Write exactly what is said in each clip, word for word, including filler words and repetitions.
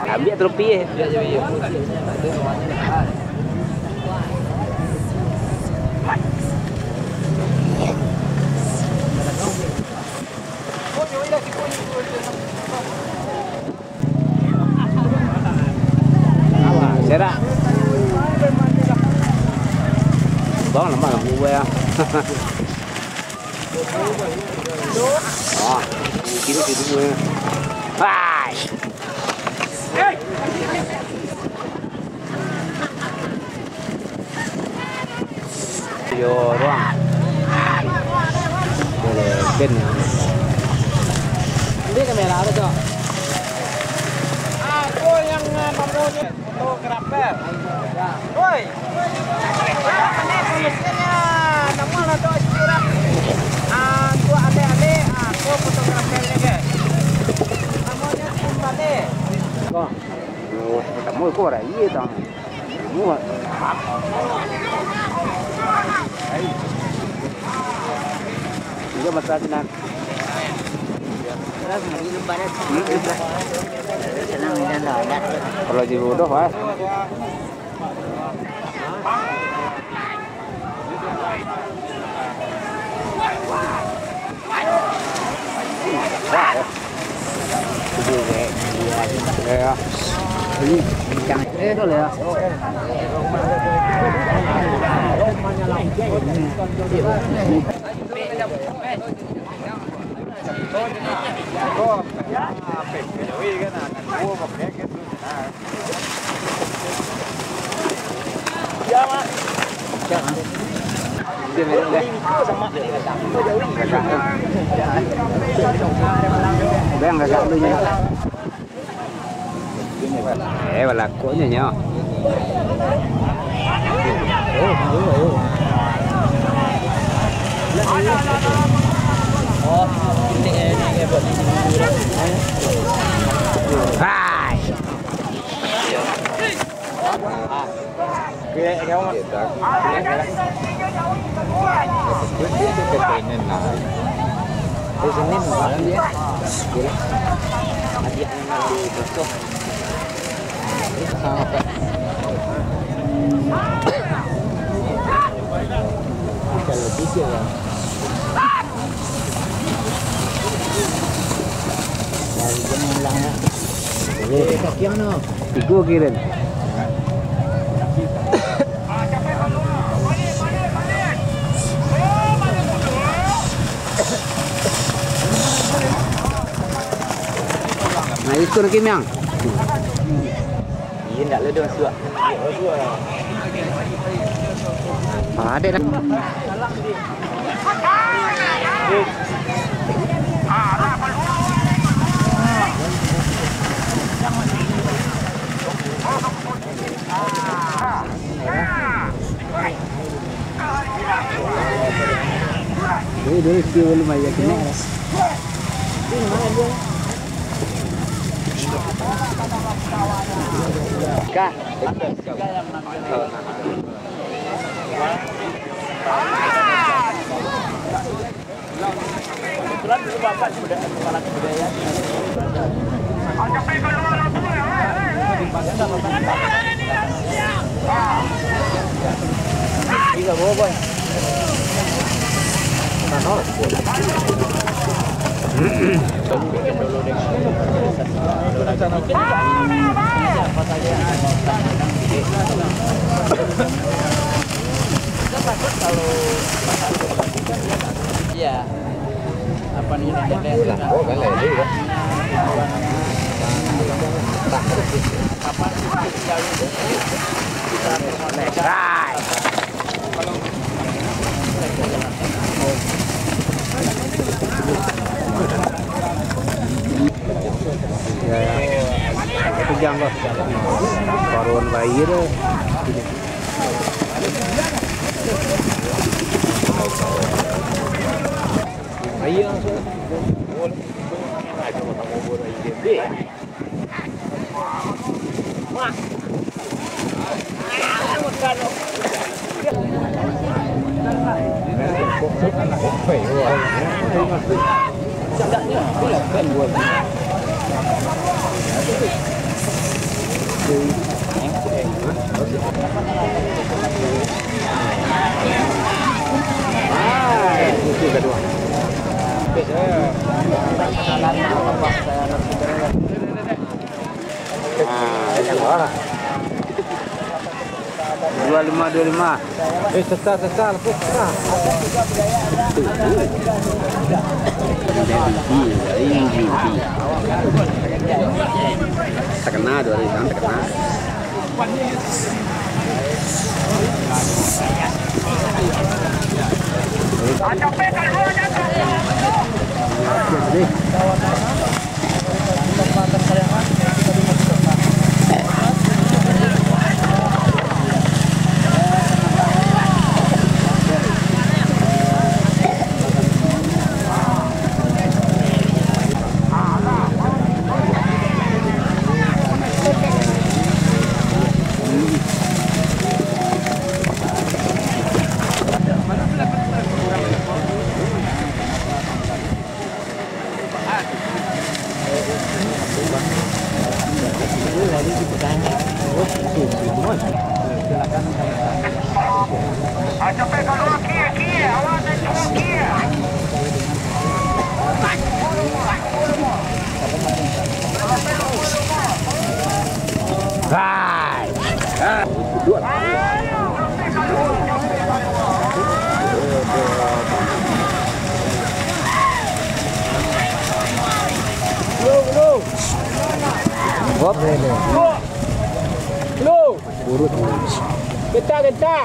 Ambiak tropi eh. Serak. Bang, lemak lah buah ya. Wah, gini sih dulu ya. Hai. Yo, ruang. Boleh, ben. Ambil kamera tu, Cok. Aku yang, eh, namanya fotografer. Woi, apa ni solusinya? Namuah lah tu, ah, tu alek-alek, ah, aku fotografernya ke. Namanya Sultan ni. Wah, pertama aku orang iya tang. Juga masalah sinan. Kalau di bodoh, ah. Ya, ya. Ini kencang. Eh, boleh ya. Bang, agak dulu nyo. Eh, balakuaknyo nyo. Hai. Tigo kirim. Nah, itu lagi, Miang. Iya, ndak le doh suak. Ah, dek dah. Dulu, dulu, dia belum aja kena. Kah? Iya. Apa namanya? Lah, oh, kan lagi, kan? Apa? Jang lah. Koron bayi tu. Bayi langsung. Dua lima, dua lima. Eh, sesal, sesal, sesal. Terkena dua hari kan, terkena. Hop. Lu. Urut. Gentar, gentar.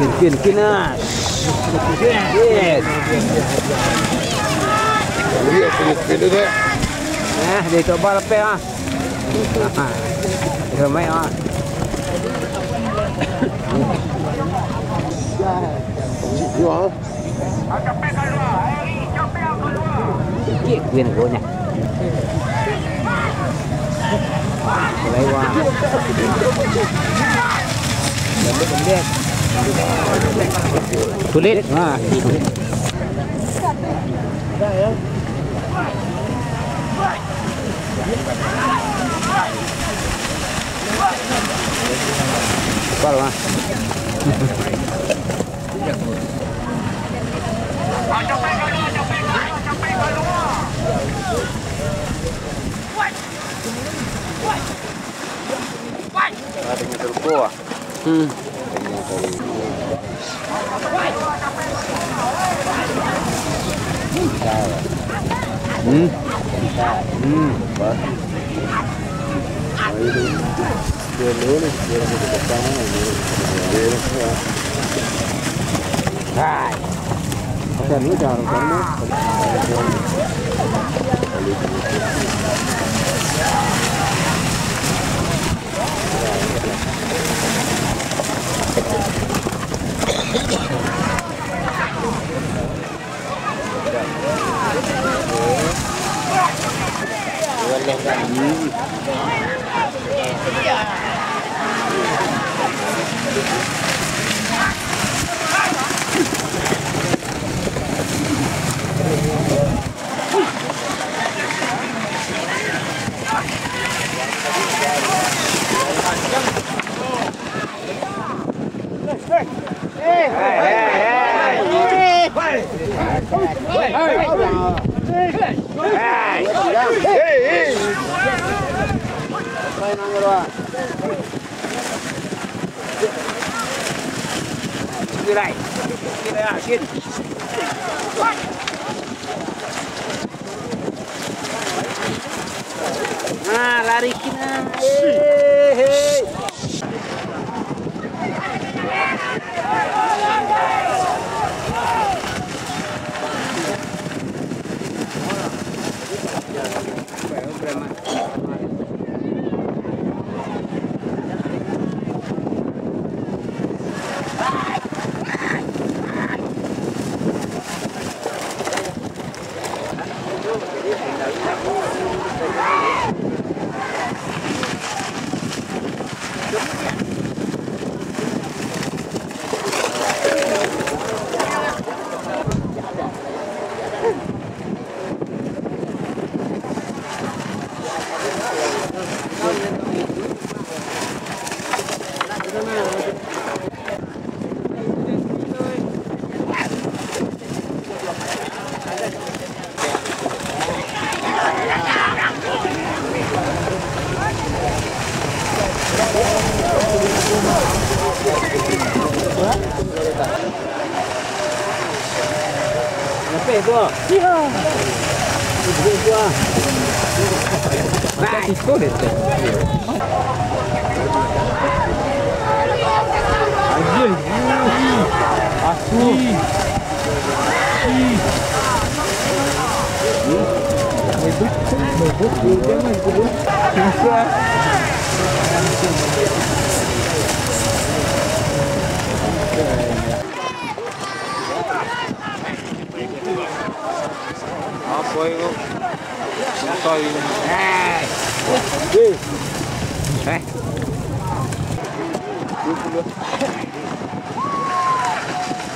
Pimpin, pimpin, ah. Yes. Nah, dia coba lepeh, ah. Ramai, ah. Sikit pun gonya. Lewat. Lembek, lembek. Sulit. Ha. Kepal, Mas. Ah, dengan terlupa, ah. Hmm. Dengan terlupa. Hmm. Hmm. Hai. Nah, lari kina. Hei, hei. Lapeh tu ah. Iyo. Ibu tu ah. Bai. Siko deh tu. Aduh. Asu. Itu. Itu. Itu. Itu. Koi ko. Susah ini. Eh.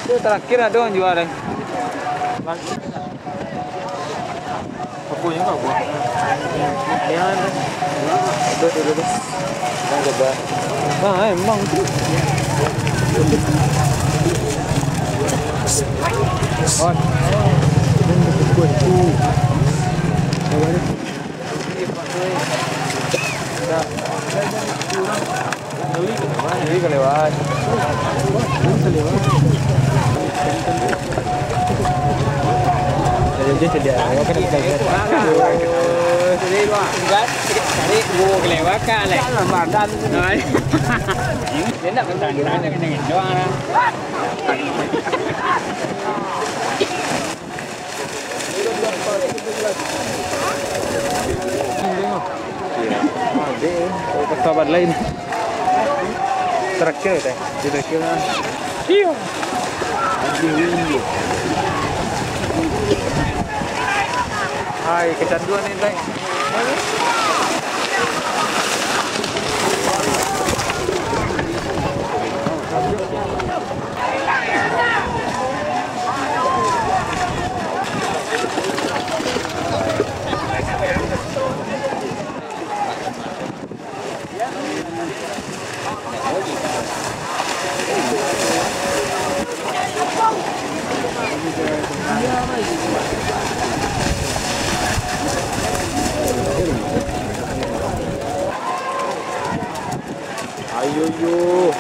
Tu terakhir ado urang jual, eh. Apo yang kau buat? Jangan. Aduh, aduh, aduh. Jangan coba. Nah, emang tu. On. Ini ka lewat. Jadi, jadi, awak kan bisa lihat. Cari gua kelewat kan, leh. Dia nak bertanya, dia kena doang lah. Iyo. Ado, kalau ka sahabat lain. Terakhir, teh. Di terakhir lah. Iyo. Hai, kecanduan ni, teh. Ayo, yo.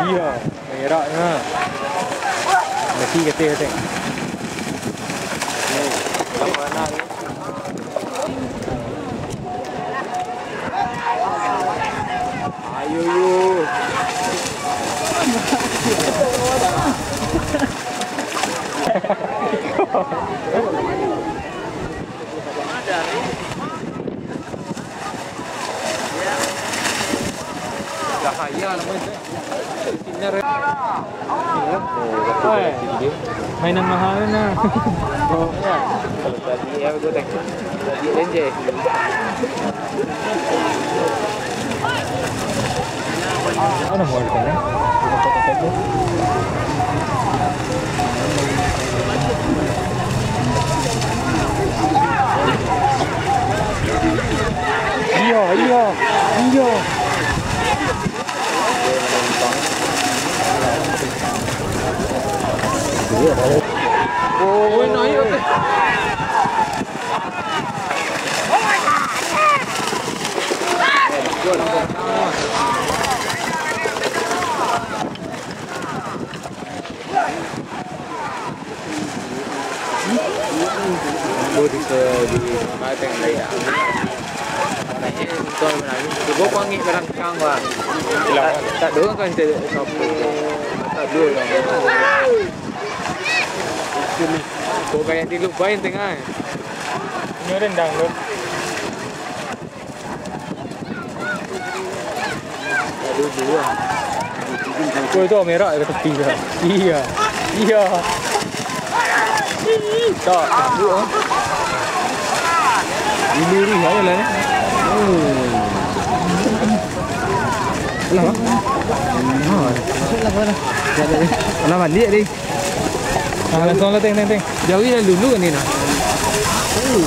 Iyo, meraknyo. Mati kateh, kateh. Ayo, yo. Cahaya namonyo, teh. Sinar. Oi. Mainan mahal nah. Oh, ya. Kalau tadi ya, gua tak, tadi lenje. Ano mau di sana? Iyo, iyo, iyo. Oh, naik, oke. Ambo di, di, di, di, di, di, di, di, di, Cubo panggil barang kang, Bang. Tak, tak doh kan cari kampung. Tak doh lah. Kok kayak dilupain tengah. Ini rendang tu. Aduh, dua. Oh, itu merah ke tepi tu. Iya. Iya. Tak, tak. Ini ni, ayo lah ni. Oh. Alah, Bang. Ah. Alah, balik ni. Ah, langsung lah, teng, teng, teng. Jauh lah dulu ni nah. Oh.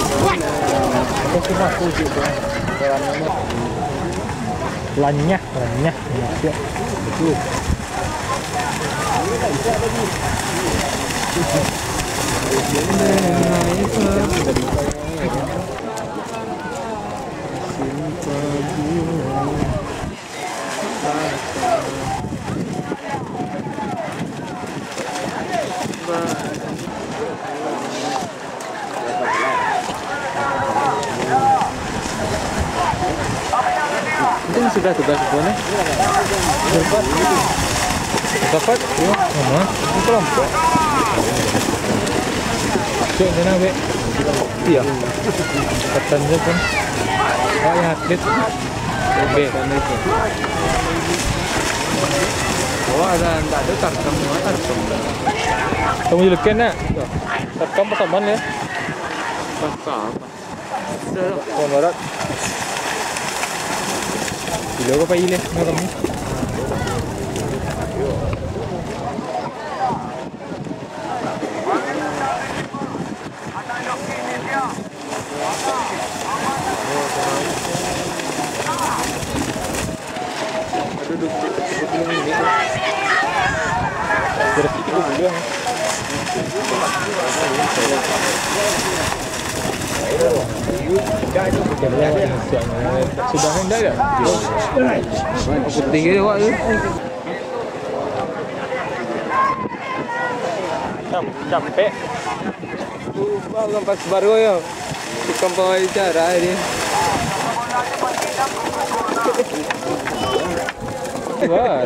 Lanyah, lanyah, lanyah. Betul. Itu sudah tugas semua ni. Dapat? Iya, sama. Itu kelompok. Cek sana, Bek. Iya. Ketan je pun. Oh, yang atlet. Oke. Wah, ada, ndak ada tarkam, ndak ada tarkam. Kamu jelekan nak? Tarkam pasaman ya? Tarkam. Sudah lah. Kawan barat. Gila kau pai leh, nak kamu. Sudah hendak tak? Putih ke awak tu? Cam-, capek. Bang, pas baru yo. Tukang pawai cara ni. Wah,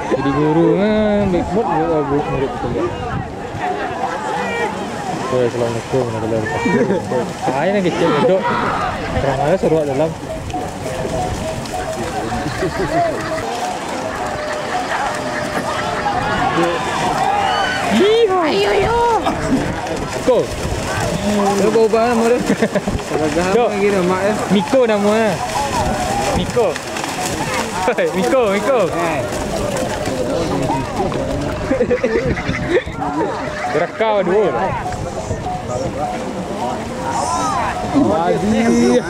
jadi guru kan, baik mood juga guru murid tu. Oke, assalamualaikum warahmatullahi wabarakatuh. Ayo nak kecil duduk. Terang aja seruak dalam. Ayo, yo. Ko. Dia berubah nama dia. Cok. Lagi nama, eh. Miko nama, eh. Miko. Hei, Miko, Miko. Eh. Gerakau dua. Lagi. Iya,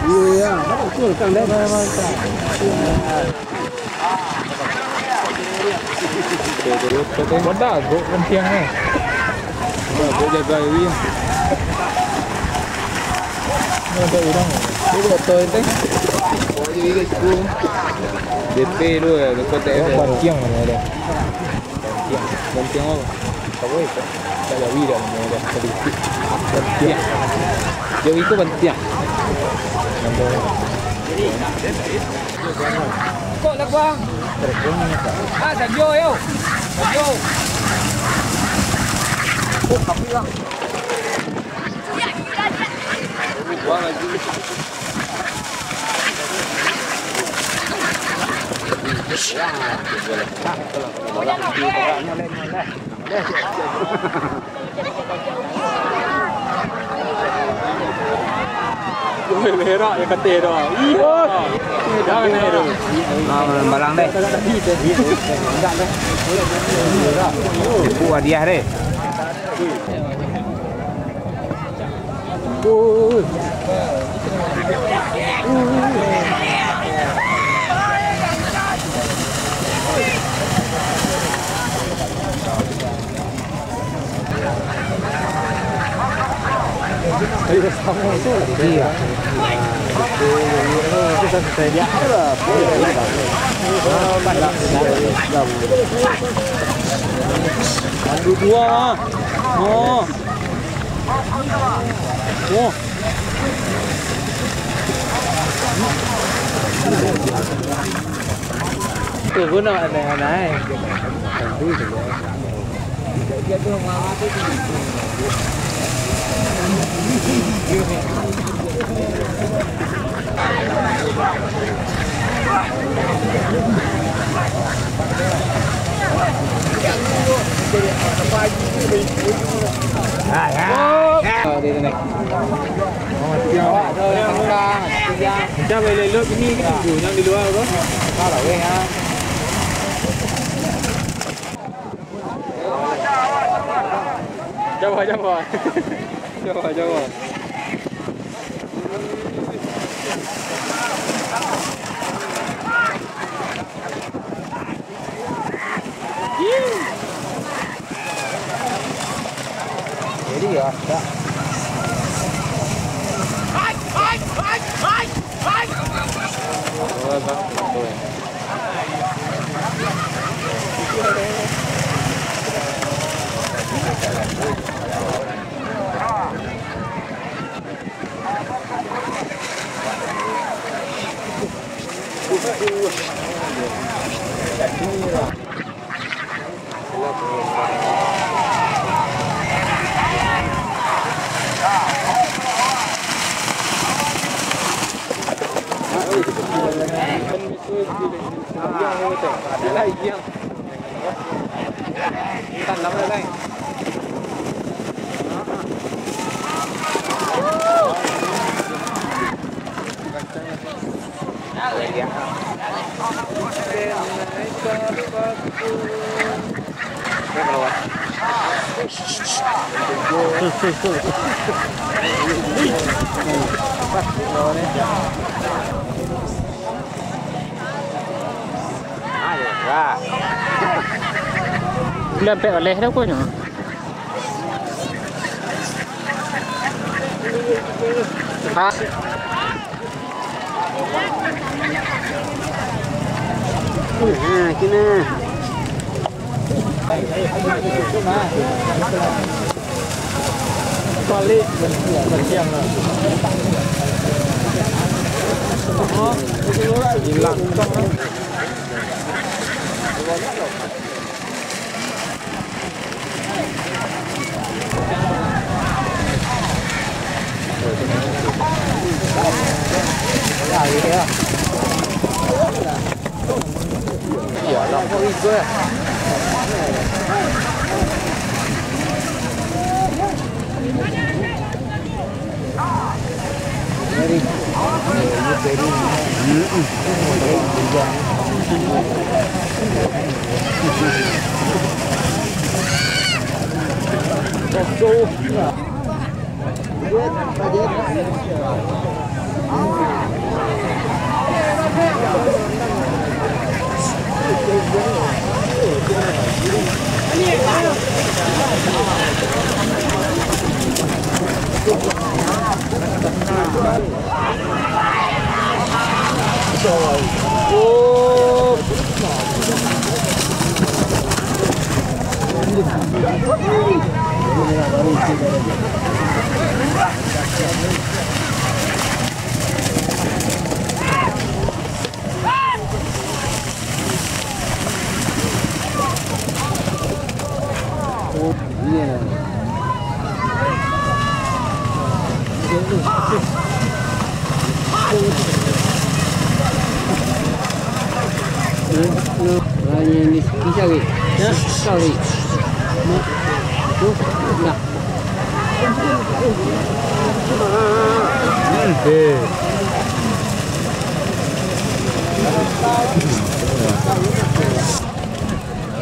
iya. Betul, kan, deh. Wadah, gok kentiang ni. Wadah, gok jaga diri. Ni ada urang. Ni motor ni. D P tu, eh, dekat T F. Bantiang nama dia. Bantiang. Bantiang apa? Apa itu? Tak jawi dah nama dia. Tadi. Bantiang. Jawi tu bantiang. Nama. Kok lah, Bang? Ah, sajo, yo. Sajo. Oh, tapi lah. Berak je katil tu. Iyo. Jangan naik tu. Ah, balang deh. Buah hadiah deh. Dua, ah. Oh. Oh. Tu pun nak anai-anai. Macam elok-elok ni, jangan di luar apa. Jauh, jauh. Jauh, jauh. Jadi ya, ya. Dah pek oleh dah punya. Ha. Nah, kena. Balik, bersiang lah. Hilang.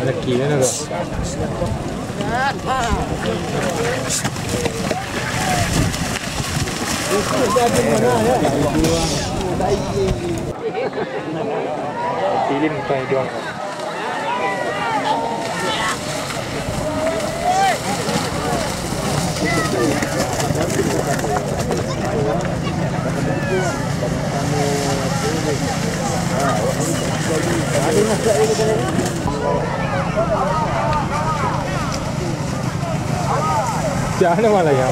Laki kan agak. Pilih muka hidung. Jangan malah ya.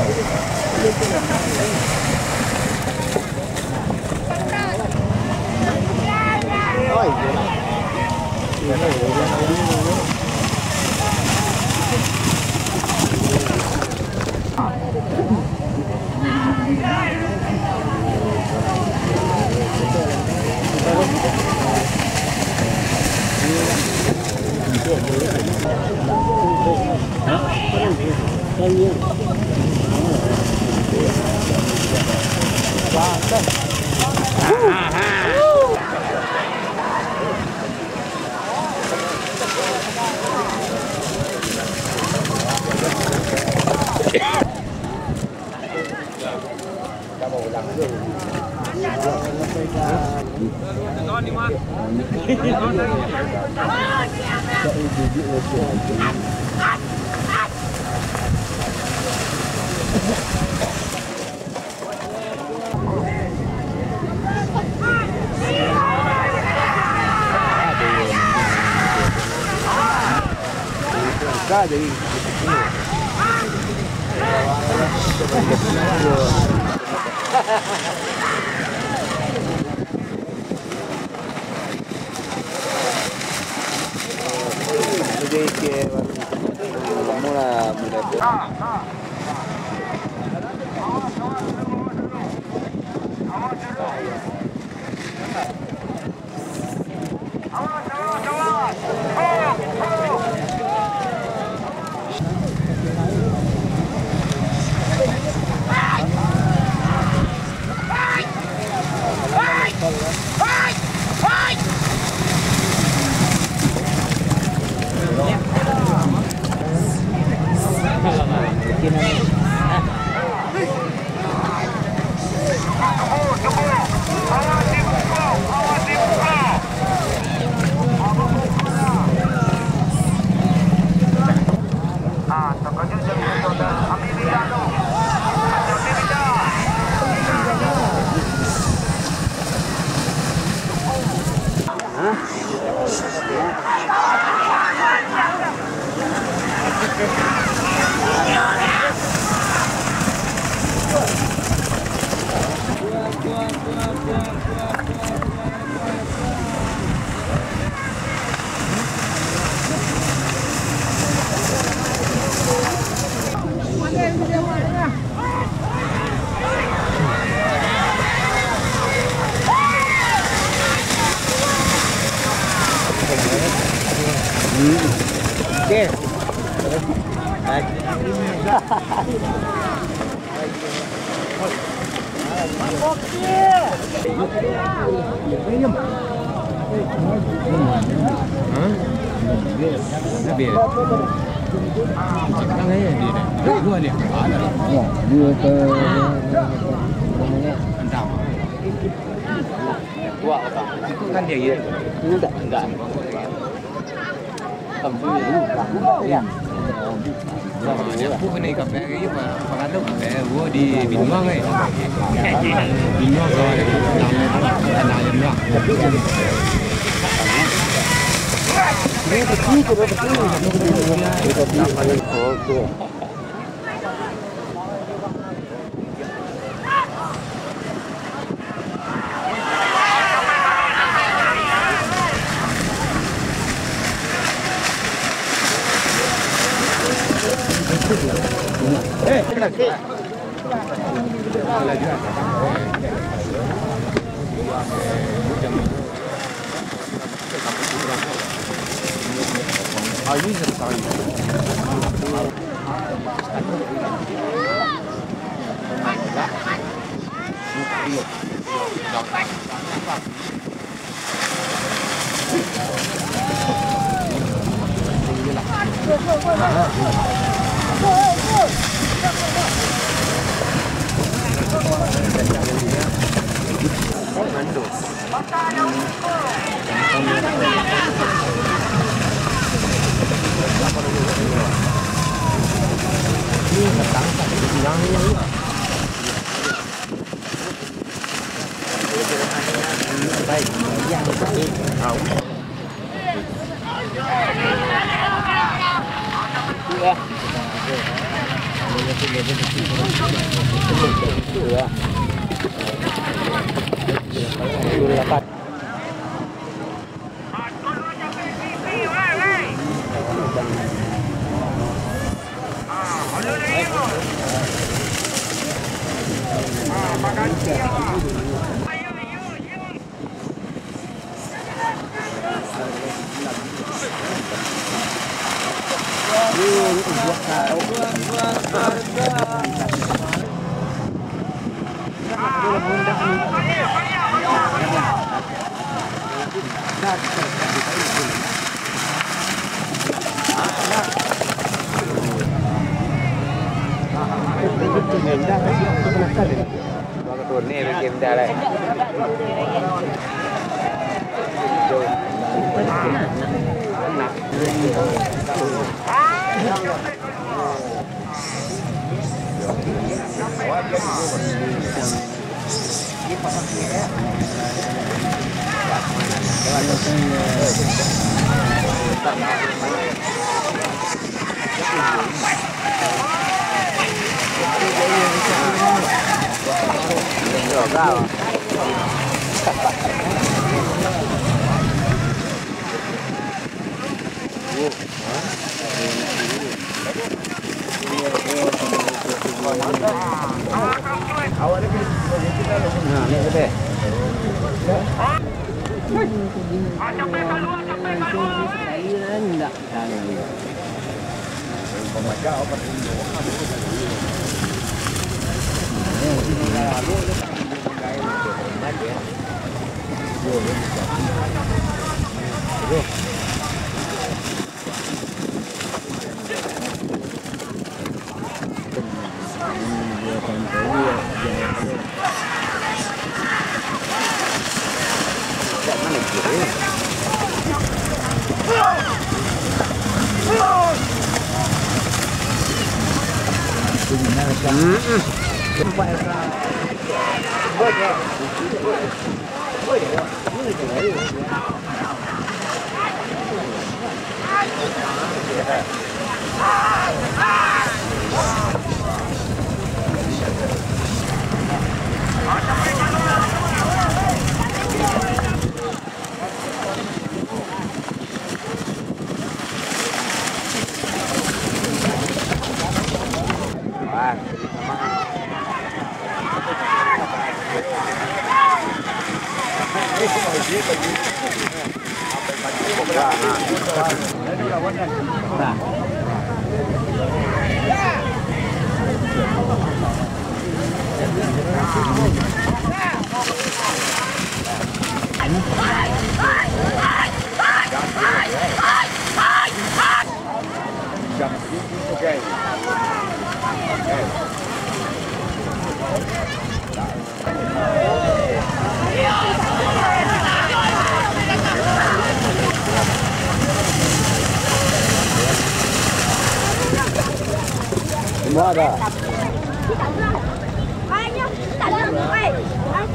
Itu kan dia, ya? Enggak. Aku kena ikan peri apa? Apa kata? Eh, gua di Binuang, eh. Binuang kau ada tanah ayam lah.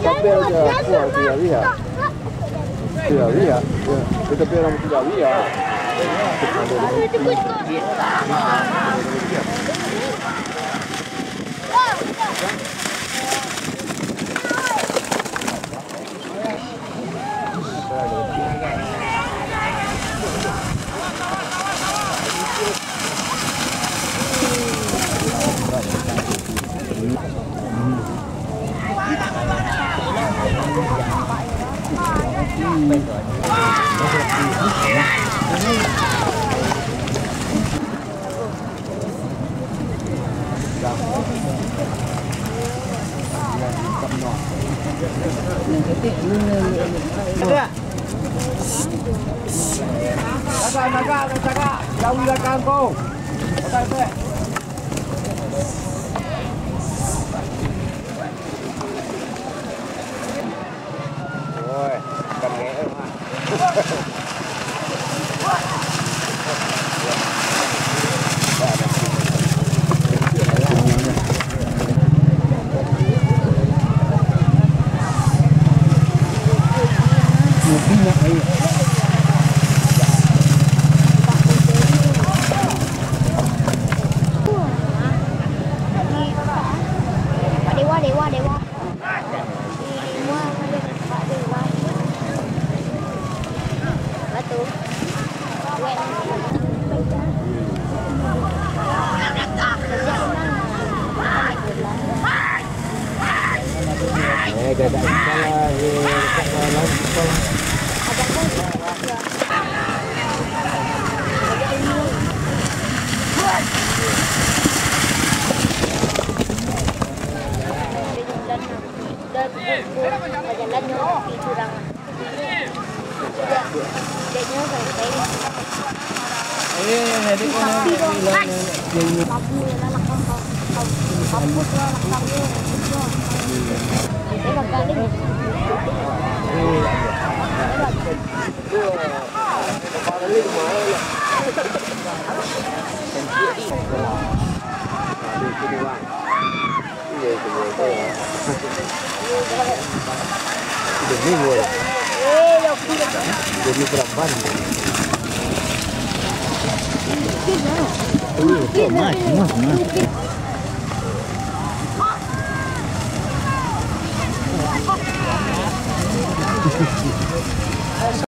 Tapi ada kuah dia, dia. Tidak lihat, ya. Tetapi orang tidak lihat. Tagak, tagak, tagak. Jauh belakang kau. Tagak, tagak. Oi, bukan G M ah. Dewa, dewa, dewa.